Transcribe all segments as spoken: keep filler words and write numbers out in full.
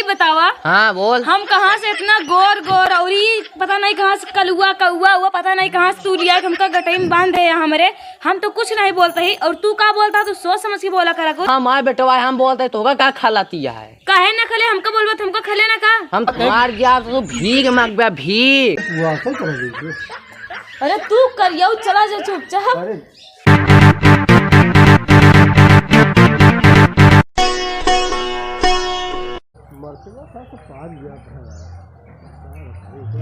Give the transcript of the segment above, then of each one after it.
बतावा। हाँ, बोल। हम कहाँ से इतना गोर गोर और ई पता नहीं कहाँ से कलुआ कौआ हुआ, पता नहीं कहाँ से तू लिया के हमका गटई में बांध दे हमरे। हम तो कुछ नहीं बोलते ही, और तू का बोलता, तू सोच समझ के बोला करा कुछ। हाँ, माय बेटवा, हम बोलते, तोका का खलाती है? काहे ना खले, हमका बोलबा तो हमका खले ना का? हम तो मार गया तो भीख मांगबे, भीख। तू ऐसे चला गई तू। अरे तू करियाऊ, चला जा चुपचाप। अरे। मरचवा था तो पार गया था यार।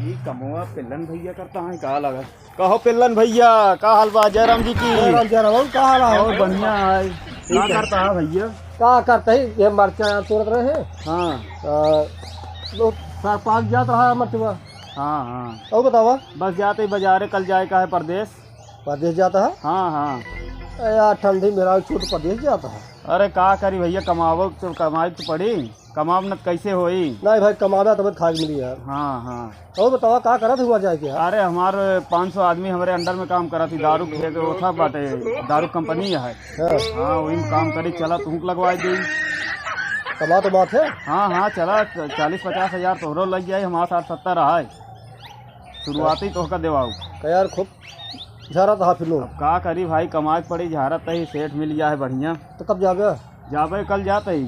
ई कमवा पिल्लन भैया करता है, का लगा? कहो पिल्लन भैया, का हाल बा? जयराम जी की। जयराम, जयराम, और का हाल है? और बढ़िया है। ठीक का है। करता है भैया? का करता है? ये मरचा यहाँ तोड़त रहे हैं। हाँ। तो लोग सार पाक जात रहा है मरचवा। हाँ, हाँ। और बतावा? बस जाते ही बाजारे, कल जाए का है परदेस। परदेस जाता है? हाँ, हाँ। ए यार, ठंडी में राव छूट परदेस जाता है। अरे का करी भैया, कमावो तो, कमाई तो पड़ी। कमाब न त कैसे होई? नहीं भाई, कमाबा तब खाए के मिली यार। हाँ, हाँ। और बतावा, का करत हुआ जाए के यार? अरे, हमार पाँच सौ आदमी हमरे under में काम करत ही, दारू के, के ओथा बाटे, दारू कंपनी है। हाँ। हाँ, वही में काम करी, चला तुहूँ के लगवाई दी। कमा तो बात है। हाँ, हाँ, चला, चालीस पचास हजार तोहरो लग जाए, हमारा साठ सत्तर है। शुरुआती तोहका देवाऊ। का यार, खूब झारत हा फिर लोग। अब का करी भाई, कमाए के पड़ी, झारत ही, सेठ मिल गया है बढ़िया। तो कब जाबे? जाबे, कल जाते ही।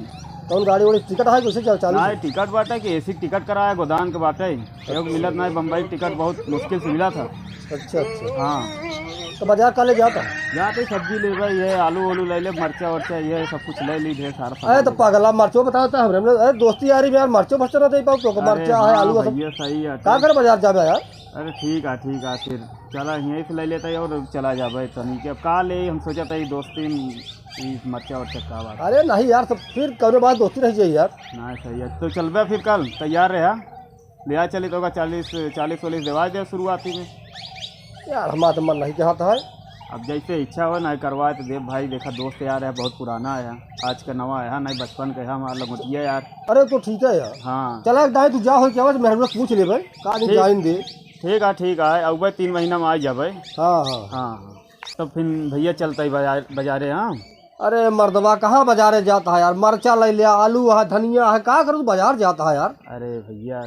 कौन गाड़ी वाड़ी टिकट है, कैसे चल-, चालू नहीं, से? टिकट बाटे कि AC टिकट कराया, गोदान के बाटे। एक मिलत नहीं, बम्बई टिकट बहुत मुश्किल से मिला था। अच्छा, अच्छा। हाँ। तो बाजार का ले जाता? जाते ही सब्जी लेबे, ये आलू वालू ले ले, मरचा वर्चा, ये सब कुछ ले ली, ढेर सारा सामान अरे तो ले ली। पगला, मरचो बताओ तो हमरे, हमरे, अरे दोस्ती यारी में यार, मरचो भरचो ना दे पाओ तो, अरे मरचा है, हाँ आलू है, सब। भैया सही है। का कर बाजार जाबे यार? अरे ठीक है, ठीक है, फिर चला यहीं से ले लेता है और चला जाबे तनी के। अब का ले, हम सोचा था ये दोस्ती में ई मरचा वर्चा का बात। अरे नहीं यार, तो फिर कौनो बात दोस्ती रह जाई यार। ना, सही है। तो चलबे फिर कल, तैयार रहा। ले आ चली तो का चालीस, चालीस वालीस देवा दे शुरुआती में। यार, हमारा तो मन नहीं चाहता है। अब जैसे इच्छा हो ना, करवा तो देव भाई। देखा, दोस्त यार है, बहुत पुराना है, आज का नवा है, नहीं बचपन का है, हमारा लंगोटिया यार। अरे, तो ठीक है यार। हाँ। चला, एक दाई तू जा हो क्या, बस मेहरुआ पूछ ले भाई, का नहीं ठीक। जाइन दे। ठीक है, ठीक है, अब तीन महीना में आ जाबे। हाँ, हाँ। हाँ, हाँ। तब फिर भैया चलता ही बाजार, बाजारे, हाँ। अरे मर्दवा, कहाँ बाजारे जाता है यार? मरचा ले लिया, आलू है, धनिया है, का करूँ, बाजार जाता है यार। अरे भैया,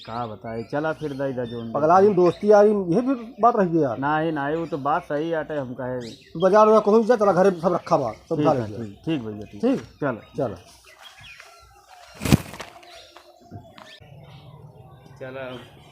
का बताए, चला फिर दे दे जोन पगला दे। दिन दोस्ती यारी, ये भी बात रह गई यार। नहीं, नहीं, वो तो बात सही आटे, हम कहे। तू बाजार में कहूँ जा, चला घरे सब रखा बा, सब ठीक उठा है, ले जा। ठीक, ठीक भैया, ठीक। ठीक? चलो। चलो। चला,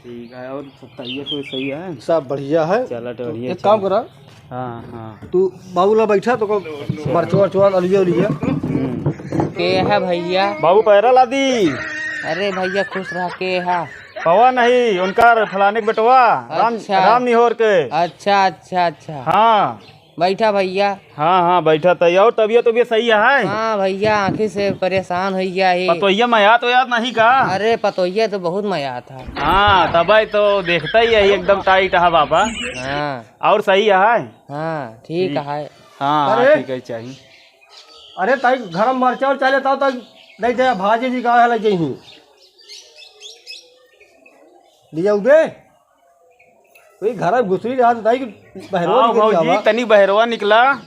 ठीक है। और सब तबीयत तो सही है? सब बढ़िया है। चला, तो तो बढ़िया, एक चला। काम करा। हाँ, हाँ। तू बाबू ला बैठा, तो को अच्छा। मरचवा, वरचवा, अलुआ, उलुआ। हम्म। के है भैया? बाबू पैरा ला दी। अरे भैया, खुश रह। के है? पवा नहीं, उनका फलाने के बेटवा, राम, अच्छा। राम निहोर के। अच्छा, अच्छा, अच्छा। हाँ। बैठा भैया। हाँ, हाँ, बैठा तई। और तबीयत, तबीयत सही है? हाँ भैया, आँखी से परेशान हो गया है। पतोहिया मयात वयात नहीं का? अरे, पतोहिया तो बहुत मयात है। हाँ, तबे तो देखता ही है, एकदम टाइट है बाबा। हाँ। और सही है? हाँ, ठीक ठीक। है। हाँ, हाँ, अरे। ठीक है, चाहिए। अरे, ताई, घर में मरचा उरचा लेता हो, ताई, नहीं दे, भाजी जी का है, ले जाइए। ले जाओगे? कोई घर में घुसरी रहा तो ताई कि बहरवा आओ निकल भौजी, जावा। तनी बहरवा निकला। का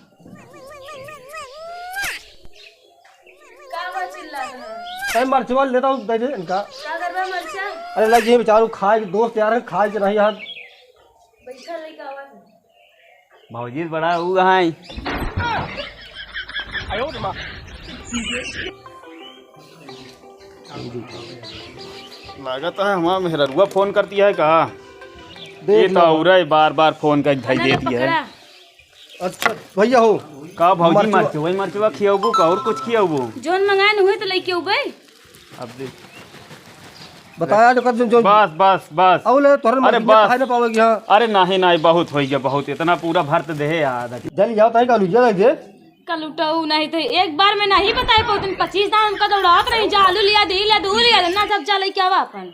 बा चिल्ला रहा है? अरे मरचवा लेता हूँ, दे दे इनका। का करबा मरचा? अरे लग ये बेचारू खाए के दोस्त यार है, खाए के नहीं यार। बैठा लइका आवा है। भौजी बड़ा ऊ है। लागत है हमार मेहररुआ फोन करती है का? देख ये तो लो। औरे बार बार फोन कर धई खाना देती है। पकड़ा। अच्छा भैया हो। का भौजी मरचवा। मरचवा, वही मरचवा खियाबू का और कुछ खियाबू? जोन मंगाए न हुए तो लेके उबे। अब देख। बताया जो कर जो, जो बस, बस, बस। अउले तोहरे अरे मर्जी में बस। खाए ना पावेगी, हाँ। अरे नहीं, नहीं, बहुत हो गया, बहुत। इतना पूरा भर तो दे यार। जल्दी जाओ, ताई का लुझे दे। कल उठाऊ नहीं तो एक बार में नहीं बताई पाउतन, पच्चीस दान उनका दौड़ावत रही, जा आलू लिया दे, ले दू लिया दे, ना जब जा लइके आवा अपन।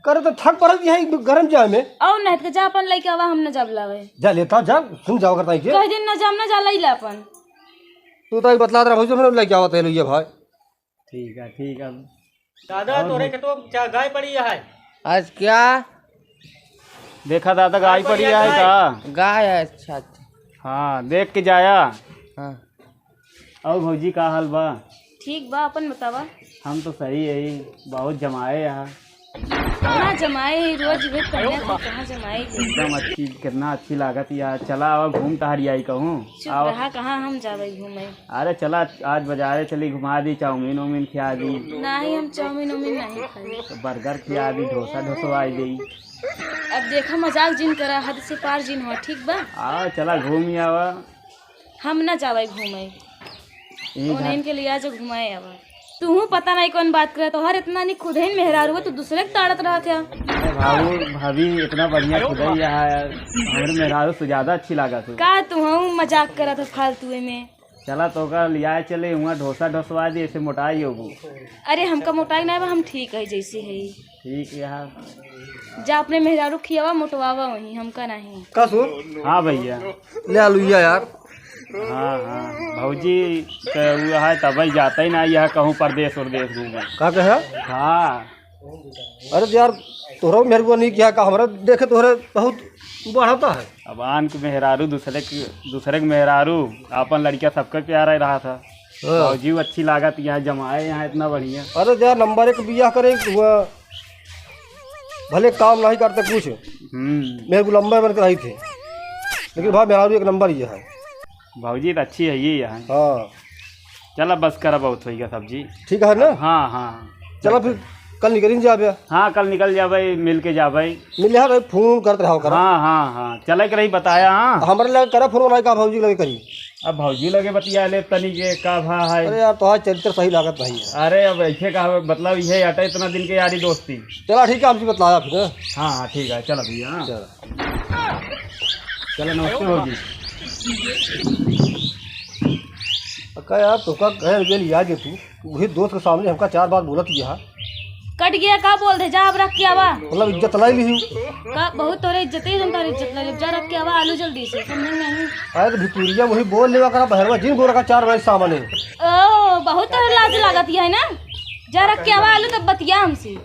करे तो थक पड़त है गरम जाए में। और नहीं तो जा अपन लइके आवा, हम न जब लावे। जा लेता, जा, सुन जाओ करता है के। कह दिन न जब न जा लई ला अपन। तू तो एक बतला रहा भौजी, हम लइके आवत है लुइया भाई। ठीक है, ठीक है। दादा, और तोरे के तो चा-, गाय पड़ी है। आज क्या? देखा दादा, गाय गाय पड़ी पड़ी है है। का? गाय है, अच्छा, अच्छा। हाँ, देख के जाया। हाँ। और भौजी, का हाल बा? ठीक बा, अपन बतावा। हम तो सही है, बहुत जमाए यहाँ। कहाँ जमाए है, रोज वे पहने थे, कहाँ जमाए है? एकदम अच्छी, कितना अच्छी लागत यार। चला आवा घूम टहरी आई कहूँ। चुप आवा। रहा, कहाँ हम जावे घूमे? अरे चला, आज बाजारे चली, घुमा दी, चाउमीन उमीन खिया दी। नहीं, हम चाउमीन उमीन नहीं खाई। तो बर्गर खिया दी, डोसा ढोसवाई दी। अब देखा, मजाक जिन करा, हद से पार जिन हो, ठीक बा? आवा, चला घूम ही आवा। हम ना जावे घूमे। ई घर उन्हें के लिए आज घुमाए आवा। तू पता नहीं कौन बात करे, तोहर इतना नहीं खुद ही मेहरारू है, तू दूसरे के ताड़त रहत है। अरे भाऊ, भाभी इतना बढ़िया खुद ही यहाँ है, हमारे मेहरारू से ज्यादा अच्छी लागत है। का तू हम मजाक करत हो फालतू में? चला तोका लियाए चले, हुआं डोसा ढोसवा दे, ऐसे मोटाई होबू। अरे हमका मोटाई ना बा, हम ठीक है जैसे है। ठीक है। जा अपने मेहरारू खियावा, मोटवावा वहीं, हमका नहीं। का सुन? हाँ भैया। ले आलू या यार। हाँ, हाँ, भौजी के उ है, तबे जाते ही ना यह कहूँ परदेस उरदेस घूमे। का कहे? हाँ। अरे तो यार, तोहरा मेहरबा नहीं किया का, हमरा देखे तोहरे बहुत बढ़ता है। अब आन के मेहरारू दूसरे के, दूसरे के मेहरारू, आपन लड़किया सबके प्यारा रहा था। हाँ। भौजी अच्छी लागत यहाँ जमाए यहाँ इतना बढ़िया। अरे तो यार, नंबर एक बियाह करे हुआ, भले काम नहीं करते कुछ, हम्म। मेरे को लंबा बन के रही थे, लेकिन भाई मेहरारू एक नंबर ये है। भौजी तो अच्छी है ये यहाँ। हाँ। चला बस करा, बहुत होइगा सब्जी। ठीक है ना? हाँ, हाँ। चला फिर कल निकल ही जाबे। हाँ, कल निकल जाबे, मिल के जाबे। मिल यहाँ रहे, फोन करत रहा करा। हाँ, हाँ, हाँ, चले के रही बताया, हाँ। हमरे लगे करा फोन, नहीं का भौजी लगे करी। अब भौजी लगे बतिया ले तनी के का भा है। अरे यार, तोहार चरित्र सही लागत नहीं है। अरे अब ऐसे का मतलब, ये अटे इतना दिन के यारी दोस्ती। चला ठीक है, हमसे बतलाया फिर। हाँ, हाँ, ठीक है, चला भैया, हाँ। चला। चला, नमस्ते भौजी। अक्का यार, तोका कहे के लिया जे तू, वही दोस्त के सामने हमका चार बात बोलत गया। कट गया, का बोल दे, जा अब रख के आवा। मतलब इज्जत लाई ली। का बहुत तोरे इज्जत है, हम तोरे इज्जत लाई ली। जा रख के आवा आलू जल्दी से, समझ में नहीं। अरे तो भितुरिया वही बोल लेवा करा, बहरवा जिन गोरा का चार बजे सामने। ओ, बहुत तोरे लाज लागत है ना, जा रख के आवा आलू तब बतिया हमसे।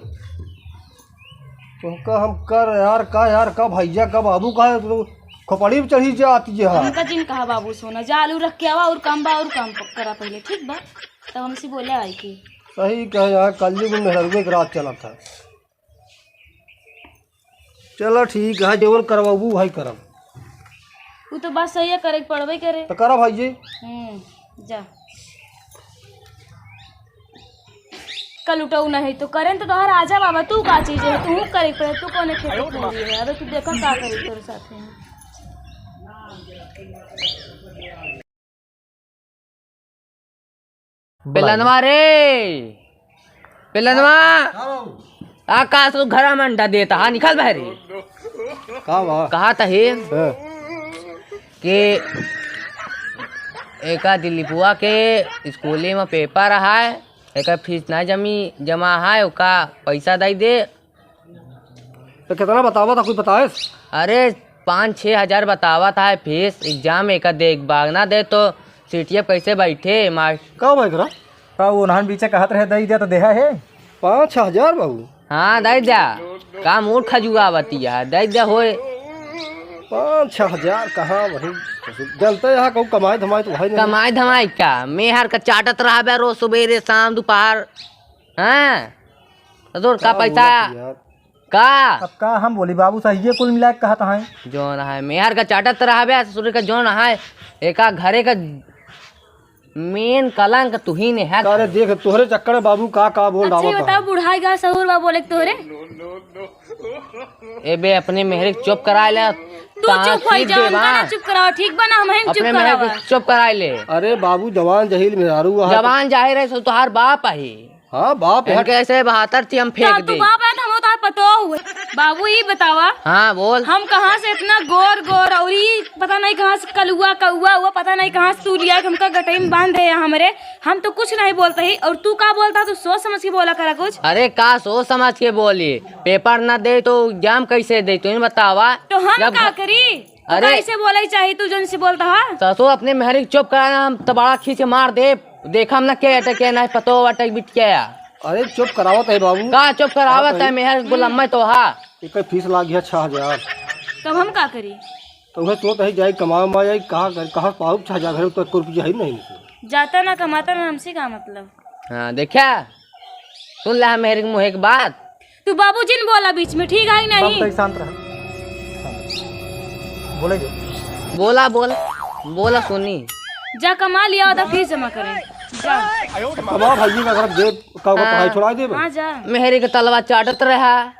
तुमका हम कर यार, का यार, का भैया, का बाबू, का है, तू खोपड़ी पे चढ़ी जाती है। हमका जिन कहा बाबू सोना, जा आलू रख के आवा और काम बा और काम प-, करा पहले, ठीक बा? तब हमसे बोले आई के। सही कहे यार, कलयुग में मेहररुए के राज चलत है। चलो ठीक है, जेवन करवाबू भाई करब। उ तो बात सही है, करे के पड़बे करे। तो करा भाई जी। हम्म, जा। कल उठाऊ नहीं तो करें तो तोहर आजा बाबा, तू का चीज है, तू करे के पड़े, तू कौन खेत पूरी है? अबे तू देखा का करी तोरे साथ में। बोला। पेलनवा रे, पेलनवा। हाँ बाबू। आ का सो घरा में अंडा देता हा, निकल बाहर। का बा? कहा त हे हाँ। कि एका दिलीपुआ के स्कूले में पेपर है, एका फीस ना जमी, जमा है, ओका पैसा दे दे। तो कितना बतावा था, कुछ बताए? अरे, पाँच छः हजार बतावा था फीस, एग्जाम एका देख बाग ना दे तो सीटिया पे कैसे बैठे मास्टर? का भाई करा? का वो उन्हन बीचे कहत रहे, दे दिया तो देहा है। पाँच हजार बाबू? हाँ, दे दिया। का मूड खजुआ बतिया, दे दिया होए। पाँच छः हजार कहाँ वही? जनते यहाँ कहूँ कमाए धमाए तो भाई नहीं। कमाए धमाए का? मेहर का चाटत रहबे रोज सुबेरे शाम दोपहर। हाँ? तो तोर का का पैसा? बोलत यार? का? अब का हम बोली बाबू, सही है, कुल मिला के कहत हैं। जौन है, मेहर का चाटत रहबे, ससुर का जौन है, एका घरे का मेन कलंक तुही ने है। अरे देख, तोहरे चक्कर में बाबू का, का बोल अच्छा, ये डालत बताओ, है। बुढ़ाई गा सहूर बा बोले के तोहरे? ए बे, अपने मेहरे के चुप कराए ले। तू चुप हो ताकि जाओ, देवा। उनका ना चुप कराओ, ठीक बा ना, हम ही चुप अपने मेहरे करावा। के चुप कराए ले। अरे बाबू, जवान जहील मेहरारू है। जवान जाहिर है, सो तोहार बाप है। हाँ, बाप है। इनके ऐसे बहत्तर थी, हम फेंक का तू दे। बाप है, तो हम उतार पतो हुए। बाबू, ई बतावा। हाँ, बोल। हम कहाँ से इतना गोर गोर और ई पता नहीं कहाँ से कलुआ कौआ हुआ, पता नहीं कहाँ से तू लिया के हमका गटई में बांध दे हमरे। हम तो कुछ नहीं बोलते ही, और तू का बोलता, तू सोच समझ के बोला करा कुछ। अरे, का सोच समझ के बोली? पेपर ना दे तो एग्जाम कैसे दे, तू ही बतावा। तो हम जब का घ- करी? तो अरे। कैसे बोले चाही तू जौन से बोलता हा? ससुर अपने मेहरी के चुप कराना, हम तबाड़ा खींच के मार दे। देखा हम ना के अटक के ना पतो अटक बिट के आ। अरे चुप करावत है बाबू। का चुप करावत हाँ है भाई। मेहर गुलाम में तो हा। एक फीस लाग गया छह हजार। तब हम का करी? तो वह सोच है जाए कमा मा जाए, कहाँ कर, कहाँ पाऊ छह हजार, घर तो एक रुपया है नहीं। जाता ना कमाता ना, हमसे का मतलब? हाँ, देखा? सुन ले मेहरी के मुँह एक बात। तू बाबूजी न बोला बीच में, ठीक है कि नहीं? बाबू, शांत रह। बोले जो। बोला, बोल। बोला सुनी। जा कमा लिया, तो फीस जमा करें। जा। अब आप भाई का घर दे, का, का हाँ। पढ़ाई छोड़ा दे। हाँ, जा। मेहरी के तलवा चाटत रहा।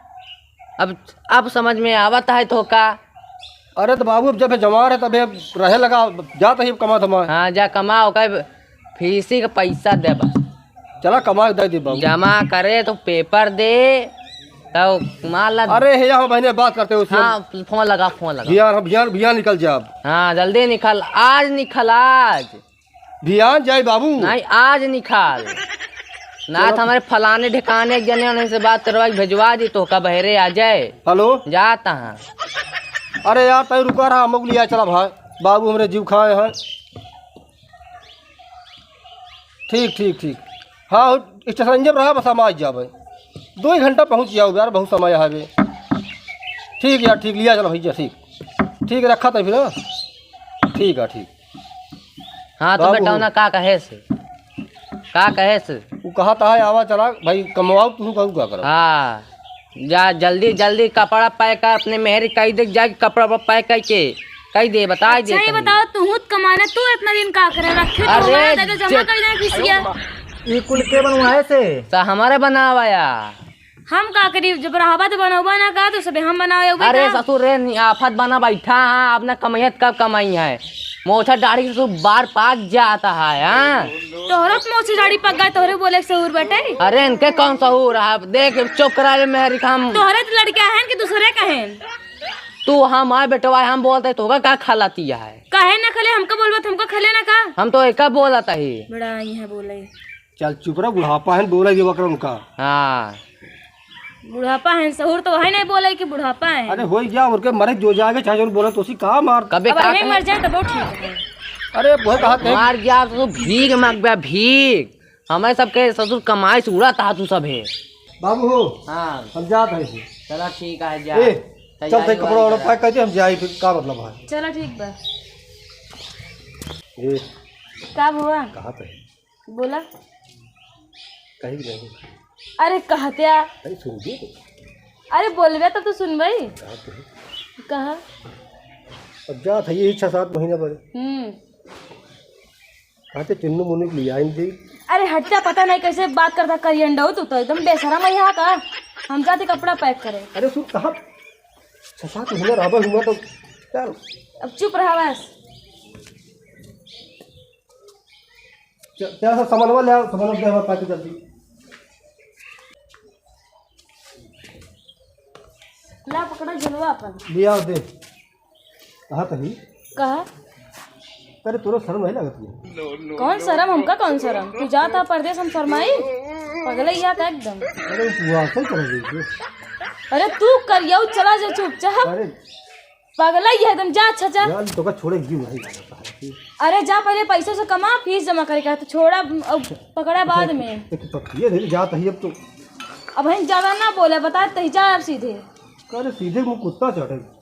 अब, अब समझ में आवत है तोहका। अरे तो बाबू, अब जब जमा रहे, तबे रहे लगा, जात ही कमा धमा। हाँ, जा कमा, ओकर फीसी के पैसा देबा। चला, कमा के दे दे बाबू। जमा करे तो पेपर दे, तो मान ला। अरे, हे, यहाँ बहने बात करते हो उससे। हाँ, फोन लगा, फोन लगा। बिहान, बिहान, बिहान निकल जाब। हाँ, जल्दी निकल, आज निकल, आज। बिहान जाए बाबू। नहीं, आज निकल। ना चलो। तो हमारे फलाने ढिकाने एक जने उन्हीं से बात करवा के भेजवा दी, तोहका बहरे आ जाए। हेलो। जाता हाँ। अरे यार, तय रुका रहा, हम लोग लिया चला भाई। बाबू हमरे जीव खाए हैं। ठीक, ठीक, ठीक। हाँ, स्टेशन जब रहा, बस हम आ जाबे। दो ही घंटा पहुँच जाओ यार, बहुत समय है बे। ठीक यार, ठीक, लिया चलो भैया, ठीक। ठीक, रखा था फिर, हाँ? ठीक है, ठीक। हाँ, तो बाबू। बेटा, ना का कहे से? का कहे से? वो कहा था, आवा चला, भाई, कमवाओ, तू कहू का करब? हाँ। जा, जल्दी, जल्दी कपड़ा पैक कर, अपने मेहरी कही दे, जाके कपड़ा उपड़ा पैक करके कही दे, बता दे अच्छा, ये तनी। बताओ, तू हुत कमाना, तू इतना दिन का करे? रखे तो अरे, हमारा दादा जमा जे- कर देना फीसिया। ई कुल के बनवाए से? सा हमारे बनावा या। हम का करी, जब रहबा तो बनौबा ना का, तो सबे हम बनावे उबे अरे का? ससुर रे, नि-, आफत बना बैठा है, अपना कमाइयत कब कमाई है? मोछा दाढ़ी के ससुर बार पाक जाता है, हाँ? तोहरो तो मोछी दाढ़ी पक गए, तोहरे बोले के सहूर बटे। अरे इनके कौन सहूर है? देख चुप करा ले मेहरी का हम। तोहरे तो लड़के हैं कि दूसरे का हैं? तू हमार बेटवा है, हम बोलते तो का खलाती है? काहे ना खले, हमका बोलबा तो हमका खले ना का? हम तो एका बोलत ही। बड़ा आई है बोले। चल चुप रह, बुढ़ापा है, बोले ये वकर उनका। हाँ। बुढ़ापा है, सहूर तो है नहीं बोले कि बुढ़ापा है। अरे होई गया, उनके मरे जो जाएगा, चाहे जो बोले तो उसी का मार। कबे अब का हमें कहे? मर जाए तो बहुत ठीक है। अरे वो कहा थे। मार गया तो भीख मांगबे, भीख। हमारे सबके ससुर कमाई से उड़ाता तू सब है। बाबू हो। हाँ। हम जात है। चला ठीक है, जा। ए, चल तैयारी तै कपड़ा वारी वाला करा। पैक करते हम जाई, फिर का मतलब है? चला ठीक बा। ए। का हुआ? कहा थे? बोला। कहीं भी नहीं। अरे कहत्या। अरे सुन दे तो। अरे बोलबे तो तू सुनबई। कहा तो है। कहा। अब जात है यही छह सात महीना भर। हम्म। कहते चुन्नू मुन्नू के लिए आइन दे। अरे हट्टा, पता नहीं कैसे बात करता करियन डऊ, तू तो एकदम बेशरम है यहाँ का। हम जाते कपड़ा पैक करे। अरे सुन, कहा छह सात महीना रहबा हुआ तो चल। अब चुप रहा बस। च-, चल सब सामानवा ले आओ, सामानवा दे हमारे पास जल्दी। ला पकड़ा झोलवा अपन। ले आओ दे। कहा तही? कहा? अरे तोरा शर्म नहीं लगत है? कौन शर्म? हमका कौन शर्म? तू जाता परदेस हम शर्माई? पगले या का एकदम। अरे तू ऐसे कर रही है। अरे तू करियो चला जा चुपचाप। अरे पगला ही है एकदम, जा अच्छा जा। यार, तो का छोड़े जीव नहीं लगता है। अरे जा पहले पैसों से कमा, फीस जमा करे का, तो छोड़ा, अब पकड़ा बाद में। एक तो ये धीरे जात ही अब तो। अब हम ज्यादा ना बोले, बता तही जा अब सीधे। अरे सीधे मुंह कुत्ता चढ़े।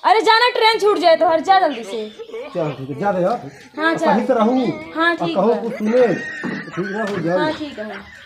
अरे जाना, ट्रेन छूट जाए तो हर जा जल्दी से। चल ठीक है, जा दे यार। हाँ, जा। सही से रहू। हाँ, और ठीक कहूँ बा। कुछ सुने, ठीक ना हो जाए। हाँ, ठीक है।